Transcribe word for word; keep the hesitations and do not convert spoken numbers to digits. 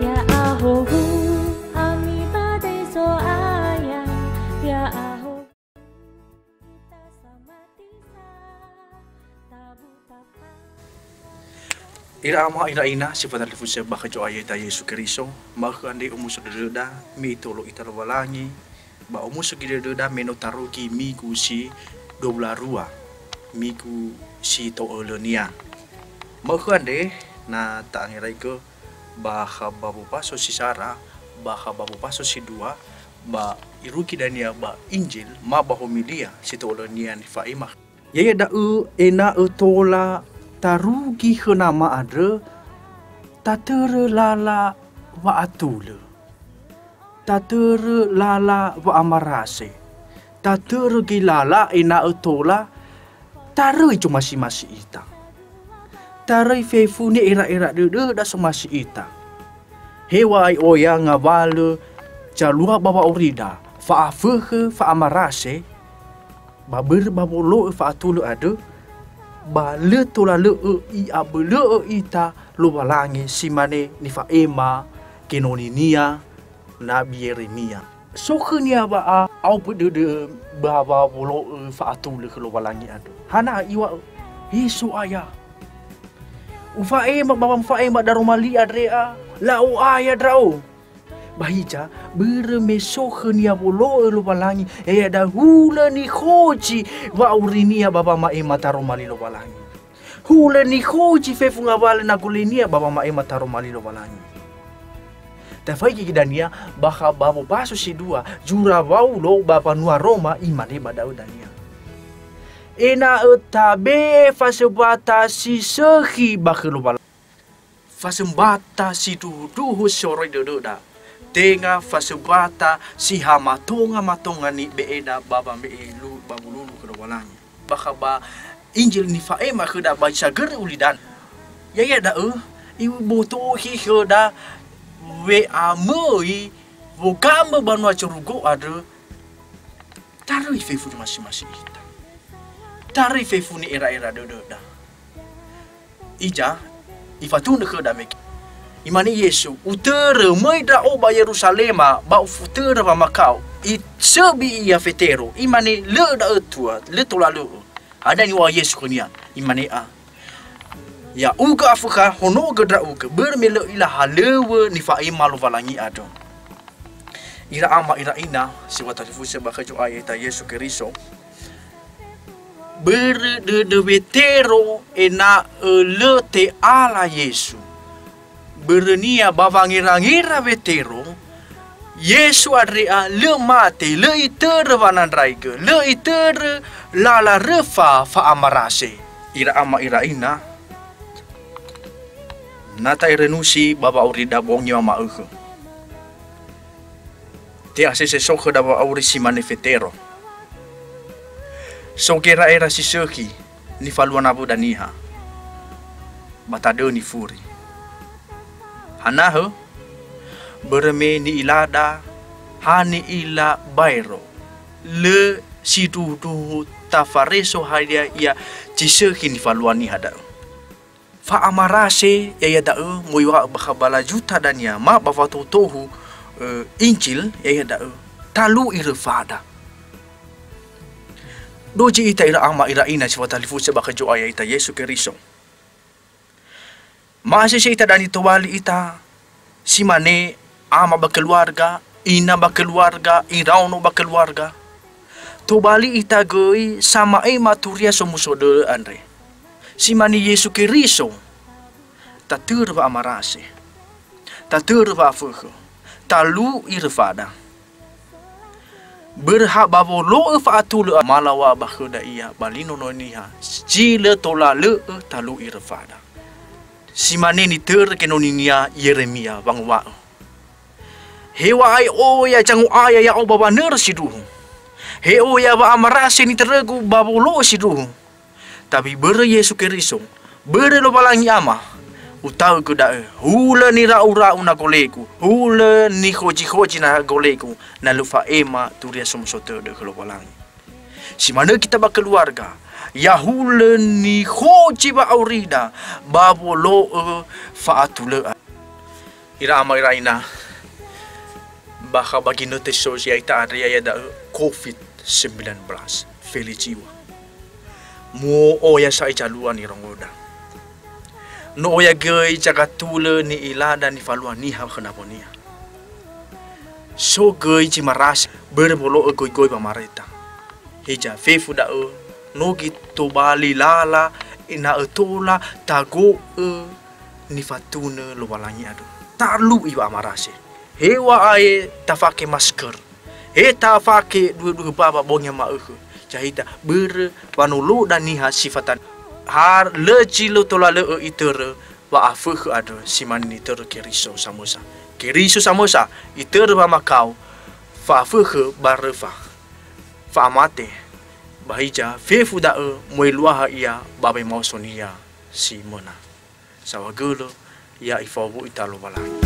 Ya'ahowu ami badai Zo'aya, ya'ahowu ita samatisa, tabu tapa. Ira ama, ira ina, si fatalifusö bakha Zo'aya ita Yesu Keriso, ma'ökhö andre omuso dödöda, me itolo ita Lowalangi, ba omuso göi dödöda me no tarugi migu si dua wulu a rua, migu si to'ölönia. Ma'ökhö andre, na ta'angeraigö, bakha ba wopaso si sara, bakha ba wopaso si dua, ba irugi dania ba Injil, ma ba homilia si to'ölönia nifa'ema. Ya'ia da'ö ena'ö tola tarugi khö Nama andrö, tatörö lala wa'atulö. Tatörö lala wa'amarase. Tatörö göi lala ena'ö tola taröi zomasi-masi ita. Taröi fefu ni'era'era dödöda somasi ita. Heŵa'ae oya ngawalö zalua ba wa'aurida, fa'afökhö, fa'amarase, ba börö ba wolo'ö fa'atulö andrö, ba lö tola lö'ö I'abölö'ö ita Lowalangi si mane nifa'ema genoninia Nabi Yeremia. So khönia wa'a'aubö dödö ba wolo'ö fa'atulö khö Lowalangi andrö. Hana iŵa'ö, "He So'aya, ufa'ema ba wamfa'ema daroma li andre a, la'o'aya ndra'o." Ba hiza, börö me so khönia wolo'ö Lowalangi, ya'ia da'ö hulö nikhozi wa'aurinia ba wama'ema daroma li Lowalangi. Hulö nikhozi fefu ngawalö na golöinia ba wama'ema daroma li Lowalangi. Tafaigi dania bakha ba wopaso si dua, zura Waulo ba mbanua Roma, imane ba da'ö dania, "Ena'ö tabe'e fasömbata si sökhi ba khö Lowalangi." Fasömbata sindruhundruhu soroi dödöda, tenga fasömbata si ha matonga-matonga nibe'eda ba wame'e lu-, ba wululu khö Lowalangi. Bakha ba Injil nifa'ema khöda ba sagörö ulidanö. Ya'ia da'ö, ibotohi khöda we'amöi wogamö banua zorugo andrö, taröi fefu zomasi-masi ita. Taröi fefu ni'era'era dödöda. Hiza, ifatunö khöda mege. Imane Yesu, "Utörö, möi ndra'o ba Yeruzalema, ba ufutörö wamakao." Isöbi ia Fetero, imane, "Lö da'ö, Tuha, lö tola lö'ö." Hadia niŵa'ö Yesu khönia? Imane, "A, ya'ugö Afökha, honogö ndra'ugö, börö me lö u'ila halöŵö nifa'ema Lowalangi andrö." Ira ama, ira ina, si fatalifusö bakha Zo'aya ita Yesu Keriso, börö dödö Wetero ena'ö lö te'ala Yesu. Börönia ba wangera-ngera Wetero, Yesu andre'a lö mate, lö itörö wanandraigö, lö itörö lala röfa fa'amarase. Ira ama, ira ina, na ta'erenusi ba wa'aurida bongi wama'ökhö. Te'asese so khöda wa'auri si mane Fetero. So gera'era si sökhi nifalua nawöda niha, ba tadöni furi. Hana hö? Börö me ni'ilada ha ni'ila baero, lö sindruhundruhu tafareso hadia ia zi sökhi nifalua niha da'ö. Fa'amarase, ya'ia da'ö, möi wa'ö bakha ba lazuta dania, ma ba watotohu, ö, Injil, ya'ia da'ö, talu'i röfada. Dozi ita ira ama, ira ina si fatalifusö bakha Zo'aya ita Yesu Keriso. Ma'asese ita dania tobali ita si mane ama ba keluarga, ina ba keluarga, iraono ba keluarga. Tobali ita göi sama'ema Turia Somuso Dödö andre. Si mane Yesu Keriso, tatörö wa'amarase, tatörö wa'afökhö, talu'i röfada. Börö ha ba wolo'ö fa'atulö malaŵa ba khöda ia ba li Nono Niha, zi lö tola lö'ö talu'i röfada. Si mane nitörö genoninia Yeremia wangowa'ö, "Heŵa'ae oya zango'aya ya'o ba wanörö sindruhu. He oya wa'amarase nitörögu ba wolo'ö sindruhu. Tabi börö Yesu Keriso, börö Lowalangi Ama, utaögö da'ö, hulö nira'u-ra'u na golegu, hulö nikhozikhozi na golegu, na lö fa'ema Turia Somuso Tödö khö Lowalangi." Si manö kita ba keluarga, ya'ia hulö nikhozi wa'aurida ba wolo'ö fa'atulö. Ira ama ira ina, bakha ba ginötö si so ya'ita andre ya'ia da'ö covid sembilan belas, feliziwa. Mu'oya sa'ae zalua nirongoda. No oya göi zagatulö ni'ilada nifalua niha khö nawönia. So göi zi marase, börö wolo'ö goigoi wamareta. Hiza fefu da'ö, no gi tobali lala, ena'ö tola tago'ö nifatunö Lowalangi andrö. Talu'i wa'amarase. Heŵa'ae tafake masker. He tafake duhö-duhö bawa bongi ma'ökhö. Ya'ita börö wa no loda niha si fatan-, ha lö zi lö tola lö'ö itörö wa'afökhö andrö si mane nitörö Keriso samösa. Keriso samösa itörö wamakao, fa'afökhö ba röfa, fa'amate, ba hiza fefu da'ö möi eluaha ia ba wemaosonia si möna. Saohagölö, ya ifao wöi ita Lowalangi.